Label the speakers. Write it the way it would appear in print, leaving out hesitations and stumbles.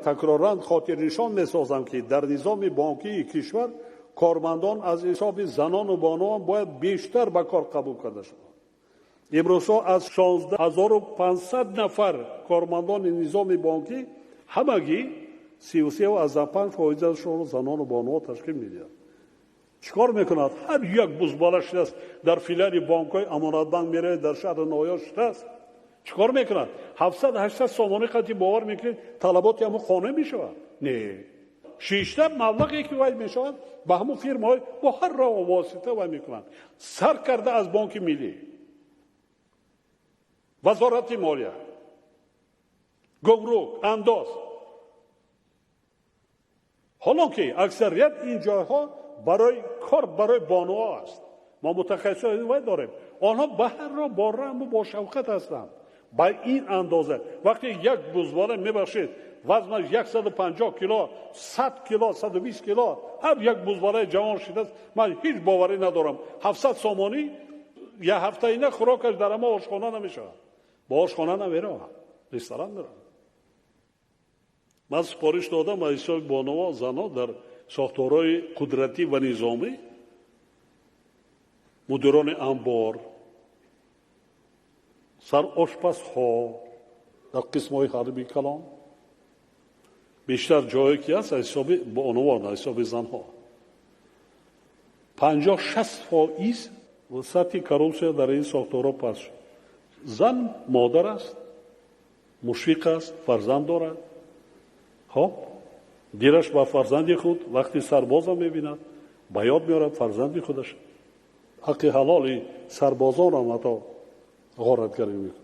Speaker 1: Такроран хотирнишон месозам, ки дар низоми бонкии кишвар кормандон аз ҳисоби занону бонувон бояд бештар ба кор қабул карда шаванд. Имрӯзҳо аз 16 500 нафар кормандони низоми бонкӣ ҳамагӣ 33,5 фоизашонро занону бонувон ташкил медиҳанд. Чӣ кор мекунад? Ҳар як бузбала шудааст дар филиали бонкҳои Амонатбанк, меравед, дар шаҳру ноҳияҳо шудааст. Чӣ кор мекунад? 700-800 сомонӣ қати, бовар мекунед, талаботи ҳамун қонеъ мешавад? Не, шишта маблағе ки вай мешавад, ба ҳамун фирмаҳои бо ҳар роҳу восита вай мекунанд, сар карда аз Бонки Миллӣ, Вазорати молия, гумрук, андоз. Ҳоло ки аксарият ин ҷойҳо барои кор барои бонуҳо аст, мо мутахассисони вай дорем, онҳо ба ҳар роҳ бо раҳму бо шавқат ҳастанд. Ба ин андоза вақте як бузбала, мебахшед, вазнаш 150 кило, 100 кило, 120 кило, ҳар як бузбалаи ҷавон шидааст, ман ҳеҷ боварӣ надорам, 700 сомонӣ як ҳафтаина хӯрокаш дар ҳама ошхона намешавад. Ба ошхона намеравад, ресторан меравад. Ман супориш додам, ба ҳисоби бонуво, занҳо дар сохторҳои қудратӣ ва низомӣ, мудирони анбор, сарошпазҳо дар қисмҳои ҳарбии калон, бештар ҷое ки ҳаст, аз ҳисоби бонувон, аз ҳисоби занҳо, 50-60% сатҳи коррупсия дар ин сохторҳо паст шуд. Зан модар аст, мушфиқ аст, фарзанд дорад. Хоб, дилаш ба фарзанди худ, вақти сарбоза мебинад, ба ёд меорад фарзанди худаш. Ҳаққи ҳалоли сарбозонам ҳатто ғоратгарӣ мекунад.